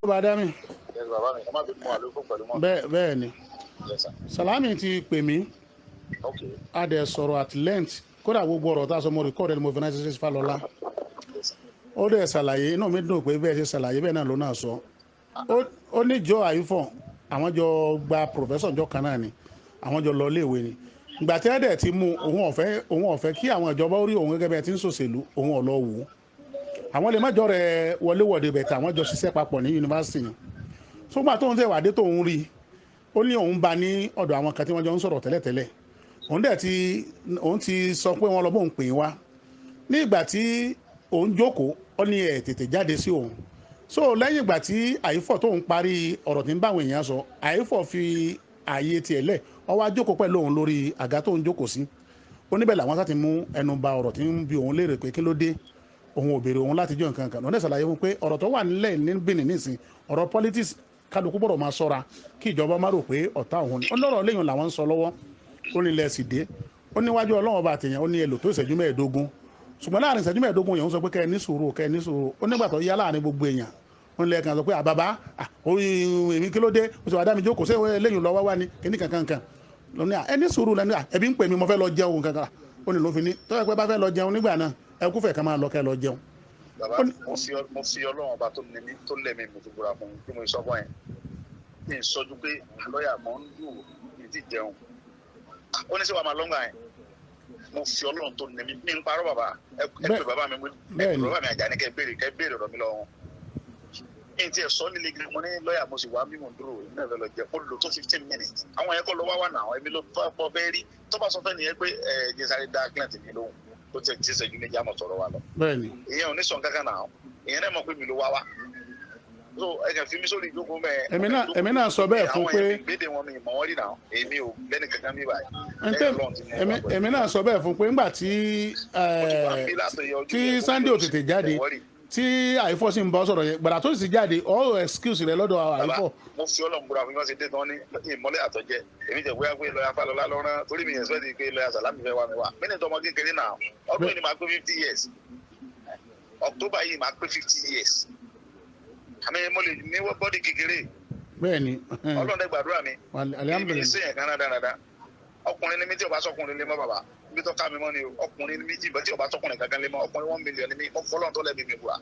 Bàdá mi. Yes, bàbá mi, ẹ má bínú, wà lóko pẹ̀lú mọ́. Bẹ́ẹ̀ bẹ́ẹ̀ ni. Yes, sir. Salami ti pè mí. A dẹ̀ sọ̀rọ̀ at length. Kódà gbogbo ọ̀rọ̀ tá a sọ, mo record ẹ̀, mo fi ránṣẹ́ sí Fálọlá. Yes, sir. Ó dẹ̀ ṣàlàyé, inú mi dùn pé bẹ́ẹ̀ ṣe ṣàlàyé, bẹ́ẹ̀ náà ló náà sọ. Ó ní jọ àyífọ̀ àwọn jọ gba professor jọ kan náà ni, àwọn jọ lọ iléèwé ni. Ìgbà tí ẹ dẹ̀ ti mú òun, ọ̀fẹ́ òun ọ̀fẹ́ kí àwọn ìjọba ó rí òun gẹ́gẹ́ bẹ́ẹ̀ tí ń ṣòṣèlú, òun ọ̀ lọ wò ó. Àwọn lè má jọ rẹ̀ wọléwọ̀de bẹ̀ tí àwọn jọ ṣiṣẹ́ papọ̀ ní yunifásitì ni. Sógbà tóun tẹ̀ wádé tóun rí i, ó ní òun bá ní ọ̀dọ̀ àwọn kan tí wọ́n jọ ń sọ̀rọ̀ tẹ́lẹ̀tẹ́lẹ̀. Òun dẹ̀ ti òun ti sọ pé wọ́n lọ bóun pè é wá. Ní ìgbà tí òun jókòó, ó ní ẹ̀ tètè jáde sí òun. So lẹ́yìn ìgbà tí àyífọ̀ tóun parí ọ̀rọ̀ tí ń bá àwọn èèyàn sọ, àyífọ̀ fi ààyè tiẹ̀ lẹ̀, ó wá jókòó pẹ̀lú òun lórí àga tóun jókòó sí. Ó níbẹ̀ làwọn sá ti mú ẹnu ba ọ̀rọ̀ tí ń bi òun léèrè pé kí ló dé òun ò béèrè òun láti jọ nǹkan kan. Lọ́dẹ̀ ṣàlàyé fún pé ọ̀rọ̀ tó wà nílẹ̀ ní Benin nísìn, ọ̀rọ̀ politics, kálukú gbọ́dọ̀ máa ṣọ́ra kí ìjọba má rò pé ọ̀tá òun ni. Ó lọ́rọ̀ lẹ́yìn làwọn ń sọ lọ́wọ́. Ó ní ilẹ̀ sì dé. Ó níwájú Ọlọ́run ọba àtẹ̀yàn, ó ní èlò tó ìṣẹ́jú 15, ṣùgbọ́n láàrin ìṣẹ́jú 15 yẹn, ó sọ pé kẹ́ ẹ ní sùúrù, kẹ́ ẹ ní sùúrù. Ó nígbà tó yá, láàrin gbogbo èèyàn, ó ní lẹ́ẹ̀kan sọ pé àbàbá èmi, kí ló dé? Ó sì wá dá mi jókòó, ṣé lẹ́yìn lọ́wọ́ wá ní kíní kankan kan lóní ẹ ní sùúrù lẹ́nu, ẹbí ń pè mí, mo fẹ́ lọ jẹun kankan. Ó ní ló fi ní tọ́jú pé bá fẹ́ lọ jẹun nígbà náà, ẹ kúfẹ̀ kan máa lọ kẹ́ lọ jẹun. Bàbá, mo fi Ọlọ́run ọba tó ní mí, tó lẹ̀mí mi fi búra fún mi, kí mo sọ fún ẹ kí n sọjú pé lọ́ọ̀yà mọ̀ ń dùn mí ti jẹun. Ó ní sọ wàá máa lọ́ngbà yẹn. Mo fi Ọlọ́run tó ní mí, mi ń parọ́. Bàbá, ẹ pè bàbá mi, ẹ pè bàbá mi Àjàní, kẹ́ béèrè ọ̀rọ̀ mi lọ́wọ́ wọn. Ní ti ẹ̀ sọ nílé gidi, mo ní lọ́ọ̀yà, mo sì wá mímọ̀ dúró, èmi náà fẹ́ lọ jẹ. Ó lò tó 15 minutes. Àwọn yẹn kọ́ lọ wá wà náà, èmi ló fọ́ fẹ́ rí. Tó bá sọ fẹ́ nìyẹn pé ẹ jẹ́ sáré dá client mi lóhùn, ó ti ti ṣẹ́jú 2 àmọ̀ sọ̀rọ̀ wa lọ. Ìyẹn ò ní sọ̀n kankan náà, ìyẹn náà mọ̀ pé mi ló wá wá. So ẹ kàn fi mí sórí ìjókòó mẹ́. Èmi náà sọ bẹ́ẹ̀ fún pé àwọn yẹn gbédè wọn, mi mọ̀ wọ́n rí náà, èmi ò lẹ́nu kankan mi báyìí. Èmi náà sọ bẹ́ẹ̀ fún pé ńgbà tí Sunday ò tètè jáde, tí àìfọ́ sì ń bọ́ sọ̀rọ̀ yẹn, gbàdá tó sì jáde, all excuse rẹ lọ́dọ̀ àìfọ́. Mo fi Ọlọ́run búra fún mi, wọ́n ti dé tán ní ìmọ́lẹ̀ àtọ́jẹ́. Èmi jẹ́ bóyá pé lọ́yà Fálọlá lọ́rán torí mi yẹn sọ́ọ́ di pé lọ́yà Sàlámì fẹ́ wá mi wá. Mí ní tọmọ kékeré náà, ọdún yìí ni màá pé 50 years. October yìí màá pé 50 years. Àmì mo lè ní body kékeré. Ọlọ́run dẹ́ gbàdúrà mi. Èmi ní sèyàn kan náà dáradára. Ọkùnrin ni mí, tí o bá sọkùnrin lé mọ́, bàbá ibi tó ká mi mọ́ ni o. Ọkùnrin ni mí tí o bá sọkùnrin kankan lé mọ́, ọkùnrin 1 million ni mí. Mo fọlọ́n tó lẹ́bi mi búra,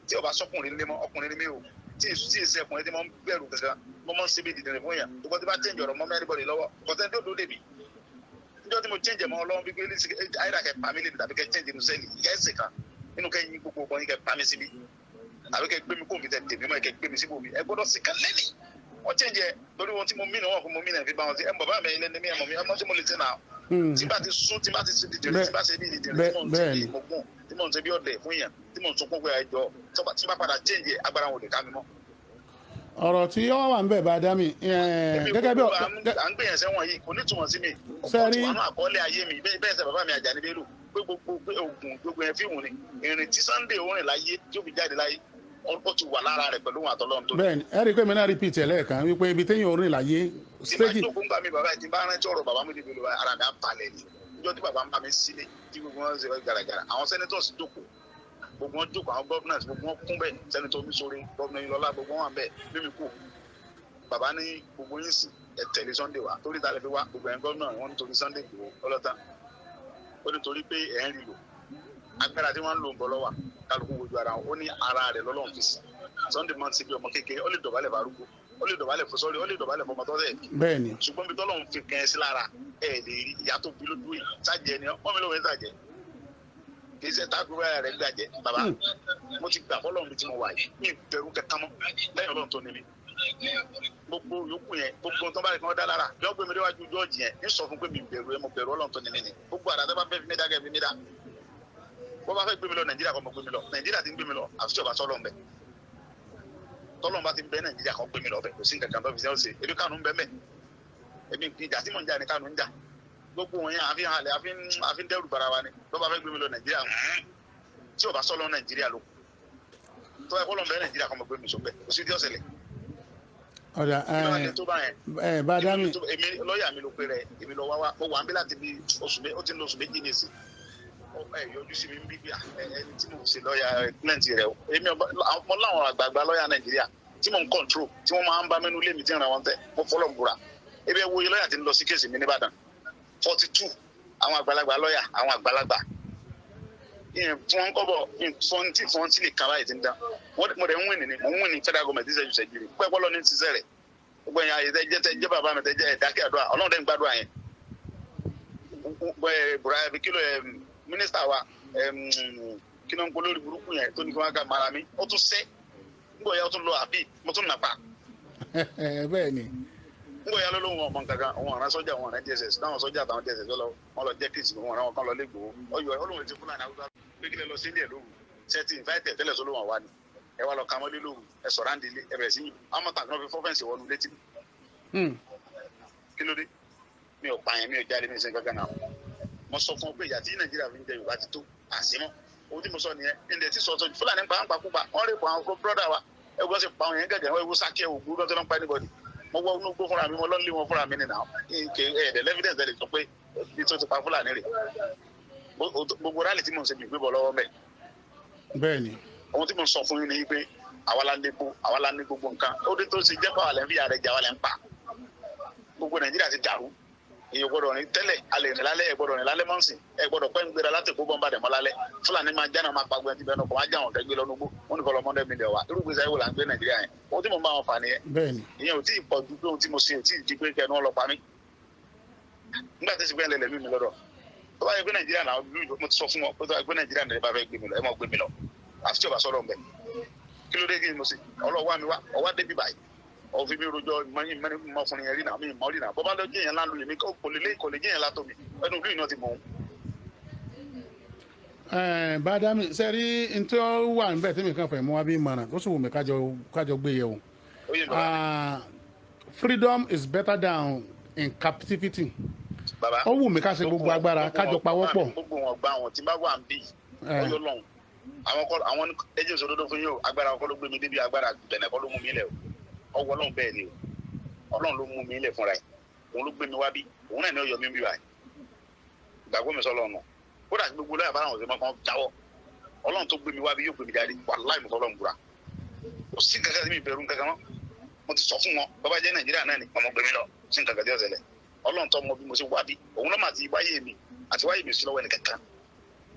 tí o bá sọkùnrin lé mọ́, ọkùnrin ni mí o. Tí ìṣe ọkùnrin tí mo ń bẹ̀rù kankan, mo mọ̀ ń ṣe bí dìdìrín fún yàn. Tó bá ti bá change ọ̀rọ̀ mọ́ mẹ́rin bọ̀dì lọ́wọ́, kọ́sẹ́ tó dúró dèbí níjọ́ tí mo change mọ́ Ọlọ́run bí pé àyíra kẹ pa mí lè tàbí kẹ change inú sẹ́ẹ̀lì ìyá ẹ̀sìn kan nínú kẹ yín gbogbo ọgbọ́n yín, kẹ pa mí síbi tàbí kẹ gbé mi kó mi tẹ tèmi mọ́, kẹ gbé mi síbò mi, ẹ gbọ́dọ̀ sì kan lẹ́nìí. Wọ́n change ẹ lórí wọn tí mo mí ni wọn kò mo mí náà fi bá wọn sí ẹ. Bàbá mi, ilé ní mi, ẹ mọ̀ mi, ọmọ tí mo lè ṣe náà, tí bá ti sún, tí bá ti ṣe dìdìrín, tí bá ṣe bí dìdìrín, tí mò ń ṣe bí mọ̀gún, tí mò ń ṣe bí ọ̀dẹ̀ fún yàn, tí mò ń sunkún pé ẹjọ́, tí bá padà change agbára wọn ò lè ká mi mọ́. Ọ̀rọ̀ tí ó wà ń bẹ̀ bá dá mi gẹ́gẹ́ bí à ń gbìyànjú sẹ́wọ̀n yìí kò ní túmọ̀ sí mi. Ọ̀pọ̀ tí wàá àkọọ́lẹ̀ ayé mi bẹ́ẹ̀ sẹ́. Bàbá mi Àjàní Bello pé gbogbo pé oògùn gbogbo yẹn fíìmù ni. Ìrìn tí Sunday orin láyé tí ó fi jáde láyé, ó ti wà lára rẹ̀ pẹ̀lú òun àtọ́lọ́run tó. Bẹ́ẹ̀ni, ẹ rí i pé mi náà repeat ẹ lẹ́ẹ̀kan wípé ibi téèyàn orin láyé. Tí bá jókòó ń gbà mí, bàbá yìí, tí bá rántí ọ̀rọ̀ bàbá mi níbi olùwà, ara mi á balẹ̀ ni. Níjọ́ tí bàbá ń bá mi sílé, tí gbogbo wọn ṣe gàràgàrà, àwọn senators jókòó, gbogbo wọn jókòó, àwọn governors, gbogbo wọn kún bẹ́ẹ̀, senator Omisore, governor Ilọlá, gbogbo wọn wà bẹ́ẹ̀. Mímí kù, bàbá ní gbogbo yín sì ẹ tẹ̀lé Sunday wá. Torí ta lè fi wá? Gbogbo ẹ̀yin governor wọn nítorí Sunday Igboho ọlọ́tàn. Ó nítorí pé ẹ̀ ń rí lò agbára tí wọ́n ń lò ń bọ̀ lọ́wọ́ kálukú wojú ara wọn. Ó ní ara rẹ̀ lọ́lọ́run fi sí. Sunday máa ń ṣe bí ọmọ kékeré, ó lè dọ̀bálẹ̀ farúgbó, ó lè dọ̀bálẹ̀ fún sọ́rí, ó lè dọ̀bálẹ̀ fún ọmọ tọ́sẹ̀. Ṣùgbọ́n bí tọ́lọ́run fi kẹ́ ẹ sí lára ẹ lè rí ìyá tó bí lójú yìí sájẹ ni wọ́n mi lóun sájẹ, kì í ṣe tágbé rẹ̀ gbàjẹ́. Bàbá, mo ti gbà fọlọ́run bí tí mo wà yìí, mi bẹ̀rù kankan mọ́ lẹ́yìn Ọlọ́run tó ní mi. Gbogbo yòókù yẹn, gbogbo tó bá rí kí wọ́n dá lára yọ gbé mi déwájú jọ́ọ̀jì yẹn, ní sọ fún pé mi bẹ̀rù ẹ, mo bẹ̀rù Ọlọ́run tó ní mi ni. Gbogbo àrà tó bá fẹ́ fi mí dá, kẹ́ fi mí dá. Bó bá fẹ́ gbé mi lọ Nàìjíríà, kọ́ mọ gbé mi lọ Nàìjíríà. Ti ń gbé mi lọ, àfi tí ọba sọ́lọ́ ń bẹ. Tọ́lọ́n bá ti ń bẹ Nàìjíríà, kọ́ gbé mi lọ bẹ. Kò sí nǹkan kan tó fi ṣe ebi Kánú ń bẹ mẹ́. Èmi ìjà tí mò ń jà ní Kánú ń jà. Gbogbo wọn yẹn àfi hàn lẹ, àfi ń dẹ́rù bara wa ni. Tó bá fẹ́ gbé mi lọ Nàìjíríà, tí ọba sọ́lọ́ Nàìjíríà ló tó bá kọ́ lọ́n bẹ Nàìjíríà, kọ́ mọ gbé mi sọ bẹ. Kò sí tí ó ṣẹlẹ̀. Ọ̀dà. Kí ló wá dé tó bá yẹn? Ẹ bá dá mi. Èmi lọ́ọ̀yà mi ló pe rẹ̀, èmi lọ wá wá. Mo wà ń bí láti bí oṣù ó ti ń lo oṣù 2 ní ìsìn. Ẹ yọjú sí mi ń bí bí ẹni tí mo ṣe lọ́ọ̀yà client rẹ̀ o. Èmi mo láwọn àgbààgbà lọ́ọ̀yà Nàìjíríà. tí mò ń control, tí wọ́n máa ń bá mẹ́nu lé mi tí ń ra wọn tẹ́, mo fọlọ́ ń búra. Ebi ẹ wo iye lọ́ọ̀yà tí ń lọ sí case mi nìbàdàn, 42, àwọn àgbàlagbà lọ́ọ̀yà, àwọn àgbàlagbà fún kọ́bọ̀ fọ́ntì fọ́ntì lè kaba yìí ti ń dán. Mo dẹ̀ ń win ní, mo ń win ní federal government ṣẹ́jú ṣẹ́jú rí pẹ́ pọ́lọ́ ní ṣiṣẹ́ rẹ̀. Gbogbo ẹ̀yàn ayé tẹ́ jẹ́ bàbá mi tẹ́ jẹ́ ẹ̀dákẹ́ àdúrà, Ọlọ́run dẹ̀ ń gbàdúrà yẹn. Bùrọ̀ kí ló mínísítà wa kí ló ń pọ̀ lórí burúkú yẹn tó ní kí wọ́n ká mara mi, ó tún sẹ́ ngbọ̀ ya, ó tún lọ àbí mo tún nàpa. Bẹ́ẹ̀ ni. Ngbọ̀ ya ló lóun ọmọ nǹkan, òun ọ̀ràn sọ́jà, òun ọ̀ràn DSS, táwọn sọ́jà àtàwọn DSS wọn lọ jẹ́ kíìsì, òun ọ̀ràn wọn kan lọ lẹ́gbọ̀ọ́ ọyọ olóhùn ti Fúlàní Haúsá pé kílẹ̀ lọ sí ilé ẹ̀ lóru sẹ́tì ìfáìtẹ̀ tẹ́lẹ̀ sọ lóhùn àwa ni ẹ wá lọ ka mọ́lé lóru, ẹ sọ̀rọ̀ àǹdí ilé, ẹ bẹ̀rẹ̀ sí àwọn tàbí wọn fi fọ́fẹ́ǹsì wọnú létí. Kí ló dé? Mi ò pààyàn, mi ò jáde, mi ò ṣe kankan náà. Mo sọ fún ọ pé ìyà tí Nàìjíríà fi ń jẹ Yorùbá ti tó àṣemọ́. Ohun tí mo sọ nìyẹn. Ǹdẹ̀ tí sọ̀tọ̀ Fúlàní pa ń pa kúpa, wọ́n rè pa àwọn brọ́dà wa, ẹ gbọ́n sì pa àwọn yẹn gẹ̀gẹ̀, wọ́n ewu sákẹ́ ògùn lọ́tọ́ ló ń pa anybody. Mo wọ inú gbó fúnra mi, mo lọ́ ń lé wọn fúnra mi nìyà. Ẹ̀ẹ́dẹ̀ lẹ́fídẹ̀nsì ẹ̀ lè sọ pé bí tó ti pa Fúlàní rè. Gbogbo rálì tí mo ń ṣe mi gbé bọ̀ lọ́wọ́ mẹ́. Bẹ́ẹ̀ni. Ohun tí mo sọ fún yín ni pé àwa la ní epo, àwa la ní gbogbo nǹkan. Ó dé tó ṣe jẹ́ pé àwa lẹ́ ń fi ààrẹ jẹ, àwa lẹ́ ń pa. Gbogbo Nàìjíríà ti dàrú. Èyí gbọ́dọ̀ rìn tẹ́lẹ̀, alẹ́ rìn lálẹ́, ẹ gbọ́dọ̀ rìn lálẹ́ mọ́sìn, ẹ gbọ́dọ̀ pẹ́ ń gbéra láti kó bọ́ńbà dẹ̀ mọ́ lálẹ́. Fúlàní máa jáná máa pa gbẹ́ ti bẹ́ẹ̀ náà, kò máa já wọn kẹ́gbẹ́ lọ́nu gbó, wọ́n ní kọ́ lọ mọ́ndé mílíọ̀nù wa. Irú gbèsè ayé wo là ń gbé Nàìjíríà yẹn? Ohun tí mo bá wọn fà nìyẹn. Bẹ́ẹ̀ni. Ìyẹn ò tí ì pọ̀ ju pé ohun tí mo ṣe ò tí ì di pé kẹnu ọlọ́pàá mi. Nígbà tí ṣùgbọ́n ẹlẹ́mìí mi lọ́dọ̀. Tó bá yẹ pé Nàìjíríà náà, mo ti sọ fún wọn pé tó bá yẹ pé Nàìjíríà náà bá fẹ́ gbé mi lọ, ẹ mọ̀ gbé mi lọ. Àfi tí ò bá sọ̀rọ̀ mbẹ̀. Kí ló dé kí ni mo ṣe? Ọlọ́wọ́ mi wá, ọwá débi báyìí. Òfin mi rojọ́ mọ́fúnni yẹn rí náà, mi mọ́ rí náà. Bọ́bá lọ jẹ́yàn láńlú yìí, mi kò lè kò lè jẹ́yàn látọ̀ mi. Ẹnu ìlú iná ti mọ̀ ọ́n. Bàdámì sẹ́rí n tó wà níbẹ̀ tí mi kàn fẹ́ mú wá bí ìmọ̀ràn tó sì wù mí kájọ gbé yẹ̀ wò. Freedom is better than in captivity. Ó wù mí ká ṣe gbogbo agbára kájọ pawọ́pọ̀. Gbogbo wọn gba àwọn tí bá wà ń bì ọyọ lọ́hùn. Àwọn kọ́ àwọn ẹjẹ́ ìṣòdodo fún yín o, agbára kọ́ ló gbé mi débi, agbára bẹ̀nẹ̀ kọ́ ló mú mi lẹ̀ o. Ọwọ́ Ọlọ́run bẹ́ẹ̀ ni o, Ọlọ́run ló mú mi lẹ̀ fúnra ẹ̀, òun ló gbé mi wá bí, òun náà ní ọyọ mi ń bí báyìí. Ìgbàgbọ́ mi sọlọ ọ̀nà kódà gbogbo lọ́yà bá àwọn ọ̀sẹ̀ kan jáwọ́. Ọlọ́run tó gbé mi wá bí yóò gbé mi jáde, wàláì mo fọlọ́run búra. Kò sí nǹkan kan tí mi bẹ̀rù nǹkan kan mọ́. Mo ti sọ fún wọn, bàbá jẹ́ Nàìjíríà náà ni ọmọ gbé mi lọ sí nǹkan kan tí ó ṣẹlẹ̀. Ọlọ́run tó mọ bí mo ṣe wá bí, òun náà mà ti wáyé mi àti wáyé mi sí lọ́wọ́ ẹnì kankan.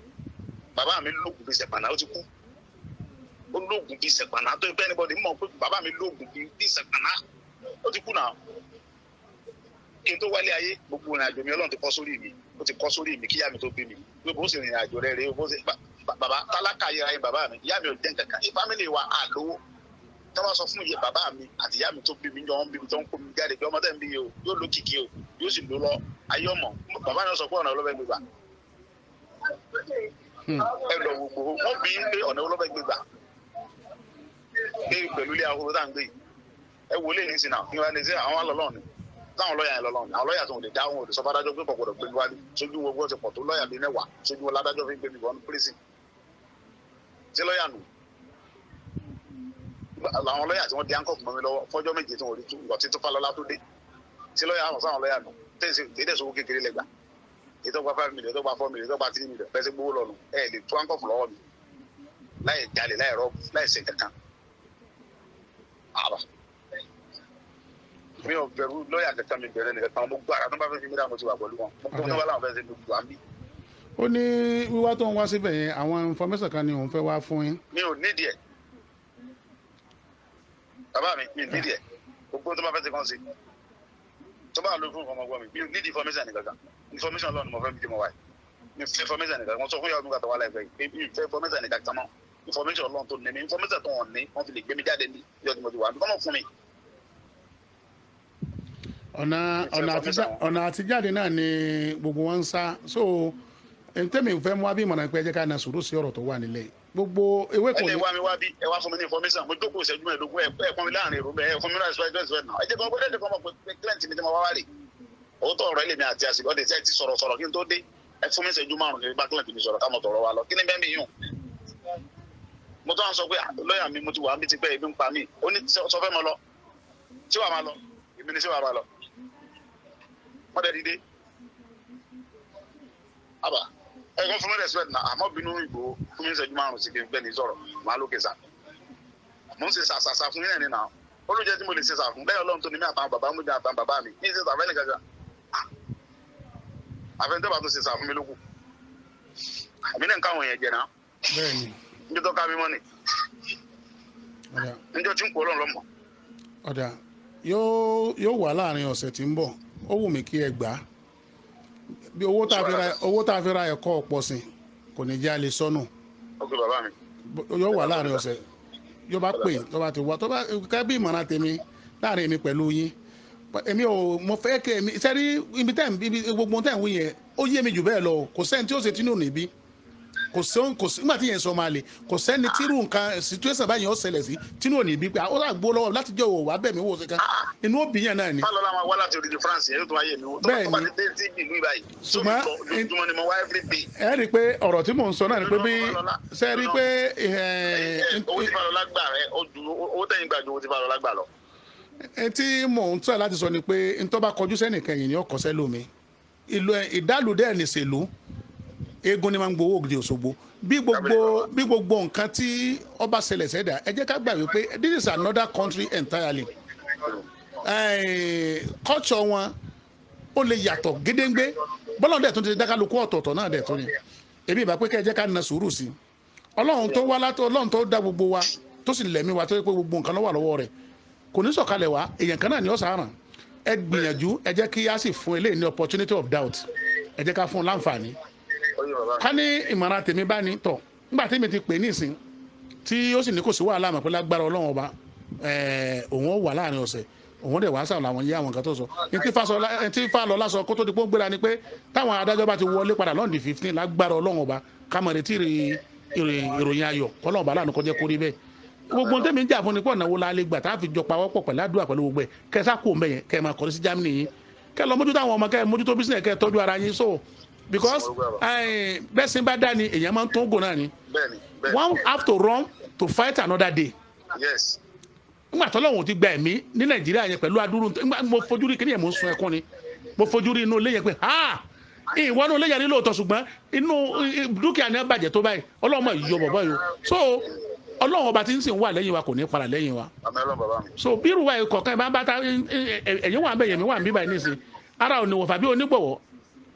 Bàbá mi lóògùn bíi sẹ̀pànà, ó ti kú. Ó lóògùn bíi sẹ̀pànà tó pẹ́ anybody mọ̀ pé bàbá mi lóògùn bíi sẹ̀pànà, ó ti kú náà. Kí n tó wálé ayé, gbogbo ìrìn àjò mi Ọlọ́run ti kọ́ sórí mi, ó ti kọ́ sórí mi kíyá mi tó bí mi. Pé bó ṣe rìnrìn àjò rẹ̀ rèé, bó ṣe bàbá tálákà yẹra yín bàbá mi, ìyá mi ò jẹ́ nǹkan kan. Fámìlì wa àlówó. Tí wọ́n sọ fún iye bàbá mi àti ìyá mi tó bí mi jọ ń bí mi tó ń kó mi jáde pé ọmọ tẹ́ ń bí yìí o, yóò lókìkí o, yóò sì lò lọ ayé ọmọ. Bàbá mi sọ pé ọ̀nà ọlọ́fẹ́ gbégbà. Ẹ lọ gbogbo wọn bí ń pé ọ̀nà ọlọ́fẹ́ gbégbà pé pẹ̀lú ilé ahoro tá à ń gbé yìí. Ẹ wò lé ní sinà ní wàá ní sí àwọn alọ́lọ́ ni táwọn lọ́ọ̀yà yẹn lọ́lọ́ ni àwọn lọ́ọ̀yà tó ń lè dá wọn ò lè sọ fádájọ́ pé kọ̀gbọ̀dọ̀ gbé mi wá ní sójú wo bó ti pọ̀ tó lọ́ọ̀yà bíi 10 sójú wọn ládájọ́ fi gbé mi wọnú prison. Ṣé lọ́ọ̀yà nù? Làwọn lọ́ọ̀yà tí wọ́n di handcuff mọ́ mi lọ́wọ́ fọ́jọ́ méje tí wọ́n rí tú ìgbà tí tó Fálọlá tó dé. Ṣé lọ́ọ̀yà àwọn sáwọn lọ́ọ̀yà nù? Tẹ́sí sówó kékeré lẹ́gbàá. Ètò gba 5 million, ètò gba 4 million, ètò gba 3 million, bẹ́ẹ̀ sì gbowó lọ́nu, ẹ lè tú handcuff lọ́wọ́ mi láì jalè, láì rọ́ọ̀bù, láì ṣe kankan. Àbá mi ò bẹ̀rù lọ́ọ̀yà kankan, mi bẹ̀rẹ̀ nìkan kan, mo gbọ́ ara tó bá fẹ́ fi mí dá, mo ti wà pẹ̀lú wọn, mo gbọ́ tó bá láwọn fẹ́ ṣe gbogbo àmì. Ó ní wíwá tó ń wá síbẹ̀ yẹn, àwọn information kan ni òun fẹ́ wá fún yín. Mi ò nídìí ẹ̀ bàbá mi, mi ò nídìí ẹ̀, gbogbo tó bá fẹ́ ṣe kàn sí tó bá lọ fún ọmọ ọgbọ́n mi, mi ò nídìí information nìkan kan, information lọ́nà mo fẹ́ bí mo wáyé, mi fẹ́ information nìkan kan, sọ fún yàrá mi kàtà wà láìpẹ́ yìí, mi fẹ́ information nìkan kan mọ́, information lọ́nà tó ní mi, information tó wọ̀n ní wọ́n fi lè gbé mi jáde ní ìjọ tí mo ti wà, kọ́mọ̀ fún mi. Ọ̀nà àtijáde náà ni gbogbo wọn ń sá, so ntẹ́mi fẹ́ mú wá bí ìmọ̀ràn pé ẹ jẹ́ ká na sùúrù sí ọ̀rọ̀ tó wà nílẹ̀ gbogbo ewé kò ní. Ẹ lè wá mi wá bí ẹ wá fún mi ní information, mo jókòó ìṣẹ́jú 15, ẹ pọ́n mi láàrin èrò bẹ́ẹ̀, ẹ fún mi láàrin ìṣẹ́jú náà, ẹ jẹ́ kí wọ́n gbọ́dọ̀ kọ́ mọ̀ pé client mi ti máa wá wá rè. Òótọ́ ọ̀rọ̀ ẹlẹ́mi àti àsìkò ọ̀dẹ̀ tí ẹ ti sọ̀rọ̀ sọ̀rọ̀ kí n tó dé, ẹ fún mi ìṣẹ́jú 5 kí n bá client mi sọ̀rọ̀ ká mọ̀ tọ̀rọ̀ wa lọ, kí ni bẹ́ẹ̀ mi yùn. Mo tó ń sọ pé lọ́ọ̀yà mi mo ti wà níbi tí pé ebi ń pa mí, ó ní sọ fẹ́ mọ lọ, tí wàá máa lọ, èmi ni sí wàá máa lọ. Wọ́n dẹ̀ dìde. Àbá ẹ kọ́ fún mi respect náà, àmọ́ bínú ìgbò fún mi ìṣẹ́jú 5 sí kí n bẹ́ẹ̀ ní sọ̀rọ̀, màá lókè sá. Mo ń ṣe sàṣàṣà fún yín nínú àwọn olùjẹ́ tí mo lè ṣe sà fún bẹ́ẹ̀ Ọlọ́run tó ní mí àtàwọn bàbá mi àtàwọn bàbá mi ní ṣe sàfẹ́ nìkan kan àfẹnudẹ́ bá tún ṣe sà fún mi lókù àmì náà ń káwọn èèyàn jẹ náà. Bẹ́ẹ̀ni. Níjọ́ tó ká mi mọ́ ni. Ọ̀dà. Níjọ́ tí ń kú Ọlọ́run lọ́mọ. Ọ̀dà, yóò wà láàrin ọ̀sẹ̀ tí ń bọ̀. Ó wù mí kí ẹ gbà á bí owó tá a fi ra, owó tá a fi ra ẹ̀kọ́ ọ̀pọ̀ sìn kò ní jẹ́ a lè sọnù. Ok bàbá mi. Yóò wà láàrin ọ̀sẹ̀, yóò bá pè, tó bá ti wá, tó bá kẹ́ bí ìmọ̀ràn tèmi láàrin èmi pẹ̀lú yín, èmi ò mo fẹ́ kẹ́ èmi sẹ́rí ibi tẹ́ ibi gbogbo tẹ́ ń wí yẹn, ó yé mi jù bẹ́ẹ̀ lọ. Kò sẹ́ni tí ó ṣe tínú níbí, kò sẹ́ni, kò sí nígbà tí yẹn sọ máa lè, kò sẹ́ni tírú nǹkan situation báyìí ó ṣẹlẹ̀ sí tínú ò ní bí pé ó rà gbó lọ́wọ́ láti jẹ́ òwò wá bẹ̀ mí wò ṣe kan inú òbí yẹn náà ni. Fálọ́lá máa wá láti odidi France yẹn, yóò tún wáyé mi wò. Bẹ́ẹ̀ tó bá ni. ti dé sí ìlú ìbáyìí. Ṣùgbọ́n lójoojúmọ́ ni mo wá every day. Ẹ rí i pé ọ̀rọ̀ tí mò ń sọ náà ni pé bí ṣe rí i pé Owó tí Fálọ́lá gbà rẹ ó ju owó tẹ̀yìn gbà ju owó tí Fálọ́lá gbà lọ. Ẹ tí mò ń tọ́ láti sọ ni pé ntọ́ bá kọjú sẹ́nìkan yìí ni ó kọsẹ́ lómi ìlú ìdálùdẹ́ ẹ̀ nìṣèlú eégún ni máa ń gbowó ògidì Òṣogbo. Bí gbogbo nǹkan tí ọba ṣẹlẹ̀ sẹ́dá, ẹ jẹ́ ká gbà wípé this is another country entirely. Culture wọn ó lè yàtọ̀ gédéǹgbé, bọ́lá dẹ̀ tún ti dákàlùkù ọ̀tọ̀ọ̀tọ̀ náà dẹ̀ tún ni. Èmi ìbá pé kẹ́ ẹ jẹ́ ká na sùúrù sí i. Ọlọ́run tó wá látọ̀, Ọlọ́run tó dá gbogbo wa, tó sì lẹ̀mí wa, tó yẹ pé gbogbo nǹkan ló wà lọ́wọ́ rẹ̀, kò ní sọ̀kalẹ̀ wá èèyàn kan náà ni ó sàáràn. Ẹ gbìyànjú, ẹ jẹ́ kí á sì fún eléyìí ní opportunity of doubt, ẹ jẹ́ ká fún un láǹfààní. Ó yé bàbá mi. Ká ní ìmọ̀ràn tèmi bá ní tọ̀ nígbà tèmi ti pè nísìn tí ó sì ní kò sí wàhálà, mọ̀ pé lágbára Ọlọ́run ọba, òun ó wà láàrin ọ̀sẹ̀, òun dẹ̀ wá sàrò àwọn yé àwọn nǹkan tó sọ ní tí Fálọlá sọ kó tó di pé ó gbéra ni pé táwọn adájọ́ bá ti wọlé padà lọ́ndì 15, lágbára Ọlọ́run ọba, ká mọ̀ retí ìròyìn ayọ̀. Kọ́lọ́run ọba láàánú kọjá kórí bẹ́ẹ̀. Gbogbo ohun tẹ́mi ń jà fún ni pé ọ̀nà wo la lè gbà tá a fi jọ pawọ́pọ̀ pẹ̀lú àdúrà pẹ̀lú gbogbo ẹ̀, kẹ́ ẹ sá kó mbẹ́ yẹn, kẹ́ ẹ máa kọrí sí Germany yín, kẹ́ ẹ lọ mójútó àwọn ọmọ, kẹ́ ẹ mójútó business, kẹ́ ẹ tọ́jú ara yín. So because bẹ́ẹ̀ sì ń bá dá ni èèyàn máa ń tó ń gò náà ni. Bẹ́ẹ̀ni, bẹ́ẹ̀ni. One have to run to fight another day. Nígbà tó lọ́wọ́n ti gba ẹ̀mí ní Nàìjíríà yẹn pẹ̀lú adúrú, nígbà mo fojú rí kíní yẹn, mo ń sun ẹkún ni. Mo fojú rí inú ilé yẹn pé ha, ìwọ inú ilé yẹn ní lóòótọ́, ṣùgbọ́n inú dúkìá ni wọ́n bàjẹ́ tó báyìí. Ọlọ́run mọ̀ yọ bọ̀bọ̀ yìí o. So Ọlọ́run ọba tí ń sìn wà lẹ́yìn wa, kò ní padà lẹ́yìn wa. Àmín Ọlọ́run bàbá mi. So bí irú wa yìí kọ̀ọ̀kan bá ń bá ta ẹ̀yìn wà ń bẹ̀, yẹ̀mí wà ń bí báyìí nísìn, ara ò ní wọ̀fà bí onígbọ̀wọ́.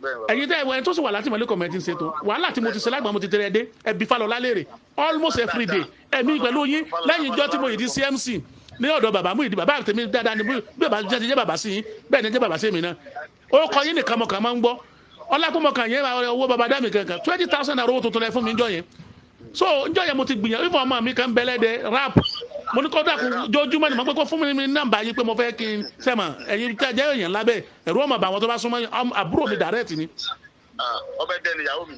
Bẹ́ẹ̀ni bàbá. Ẹ̀yin tẹ́ ẹ̀ tó sì wà láti mọ̀lẹ́ kọ̀mẹ́ntì ń ṣètò wàhálà tí mo ti ṣe lágbàá, mo ti tẹ̀lé dé ẹbí Fálọlá léèrè almost every day. Ẹ̀mí pẹ̀lú yín lẹ́yìn ìjọ tí mo yìí di CMC ní ọ̀dọ̀ bàbá mú ìdí bàbá tèmi dáadáa ni. Bí bàbá jẹ́ ti jẹ́ bàbá sí yín, bẹ́ẹ̀ ni jẹ́ bàbá sí mi náà. Ó kọ yín nìkan mọ̀kàn máa ń gbọ́ ọlákùnmọ̀kàn yẹn, owó bàbá dá mi kankan 20,000 naira, owó tuntun lẹ fún mi njọ́ yẹn. So njọ́ yẹn mo ti gbìyànjú ìfọ̀ ọmọ mi kan bẹ́lẹ́dẹ rap, mo ní kó dàkún jojúmọ́ ni mo pé kó fún mi ní nọ́mbà yín pé mo fẹ́ kí n sẹ́mọ̀ ẹ̀yin tí a jẹ́ èèyàn lábẹ́ ẹ̀rú ọmọ bàwọn tó bá súnmọ́ yín, àbúrò mi direct ni. Ah, ọbẹ̀ dẹ́ ni ìyàwó mi.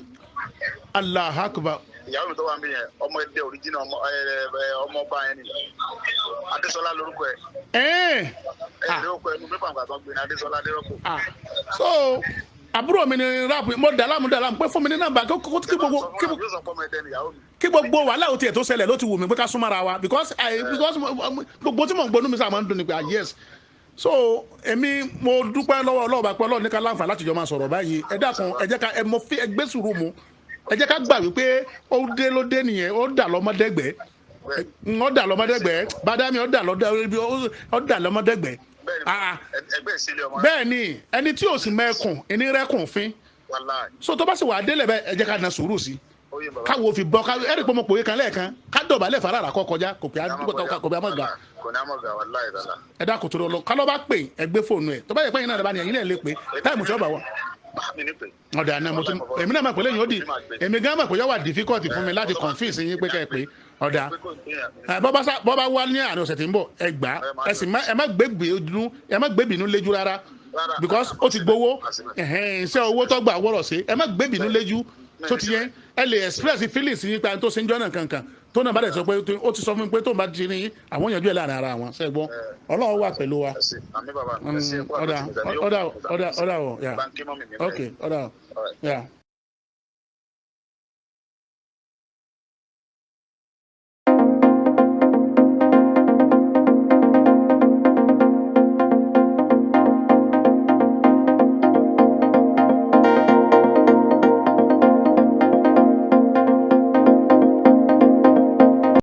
Allah akbar. Ìyàwó mi tó wà ń bí yẹn, ọmọ ẹdẹ original, ọmọ ẹ ẹ ọmọ ọba yẹn ni. Adésọlá lórúkọ ẹ. Ẹ̀ẹ́n. Ẹ lórúkọ ẹ ní pépà nǹkan tó ń gbé ní Adésọlá Adérọ́pò. Ah, so àbúrò mi ni rap. Mo dà láàmú, dà láàmú pé fún mi ní nọ́mbà kí gbogbo Yóò sọ pé ọmọ ẹdẹ ni ìyàwó mi. Kí gbogbo wàhálà ò tiẹ̀ tó ṣẹlẹ̀ ló ti wù mí pé ká súnmọ́ ara wa, because gbogbo tí mò ń gbónú mi sáà máa ń dùn ní pé ah yes. So èmi mo dúpẹ́ lọ́wọ́ Ọlọ́run bá pẹ́ Ọlọ́run ní ká láǹfà láti jọ máa sọ̀rọ̀ báyìí. Ẹ dákun, ẹ jẹ́ ká ẹ mo fi ẹ gbé sùúrù mu, ẹ jẹ́ ká gbà wípé ó dé ló dé nìyẹn, ó dà lọ́mọdẹ́gbẹ́, ó dà lọ́mọdẹ́gbẹ́ bàdámi, ó dà lọ́mọdẹ́gbẹ́. Bẹ́ẹ̀ni. Ah, ah. Ẹgbẹ́ ìsílẹ̀ ọmọ. Bẹ́ẹ̀ ni, ẹni tí ò sì mẹ́kùn ẹni rẹ́kùn fín. Wàláì. So tó bá sì wà á délẹ̀ bẹ́ẹ̀, ẹ jẹ́ ká na sùúrù sí i. Ó yé bàbá. Káwo fi bọ́ káwo ẹ̀rí pé mo pòye kan lẹ́ẹ̀kan, ká dọ̀bálẹ̀ farara kọ́ kọjá kò pé kò pé a mọ̀ ga. Kò ní àmọ̀ ga, wàláì dàda. Ẹ dákun tó lọ, kálọ́ bá pè, ẹ gbé fóònù ẹ. Tó bá yẹ pé ẹ̀yin náà bá ní ẹ̀yin náà lè pè time tí ó bá wà. Mi ní pè. Ọ̀dà náà mo tún èmi náà mọ̀ pé lẹ́yìn ó di èmi gan mọ̀ pé yóò wà difficult fún mi láti confuse yín pé kẹ́ ẹ pé ọ̀dà. Pé kò ní pè yàn. Ẹ, bọ́ bá wá ní àárín ọ̀sẹ̀ tí ń bọ̀, ẹ gbà á. Ẹ sì má ẹ má gbé bínú, ẹ má gbé bínú léjú rárá, because ó ti gbowó ẹ̀hẹ́n, iṣẹ́ owó tó gbà wọ́rọ̀ sí. Ẹ má gbé bínú léjú tó ti yẹn. Ẹ lè express feelings yín pa tó ṣe ń jọ́nà kankan tó náà bá dẹ̀ sọ pé ó ti sọ fún mi pé tó ń bá ti ní àwọn èèyàn jù ẹ̀ láàrin ara wọn. Ṣe gbọ́? Ọlọ́run wà pẹ̀lú wa. Ẹ ṣé. Àmín bàbá mi. Ẹ ṣé. Ọ̀dà, ọ̀dà, ọ̀dà, ọ̀dà ọ̀ yà. Báńkì mọ́ mi mi. Ok, ọ̀dà, yà.